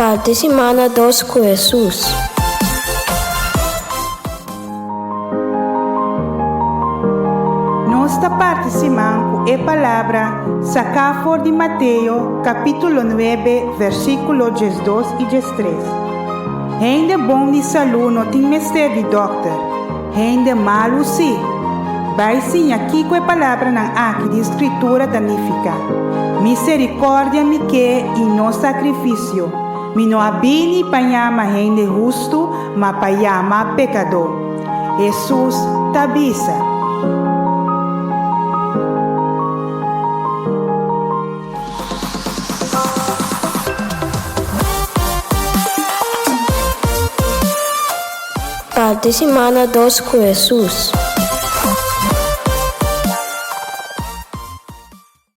Parti simana dos ku Hesus. Nos ta parti siman ku e palabra saká for di Mateo kapítulo nuebe versíkulo 12 i 13. Hende bon di salú no tin mester di dòkter, hende malu sí. Bai siña kiko e palabranan aki di Skritura ta nifiká, Miserikòrdia mi ke i no sakrifisio. Mi no a bini pa yama hende hustu, ma pa yama pekadó. Hesus ta bisa. Parti simana dos ku Hesus.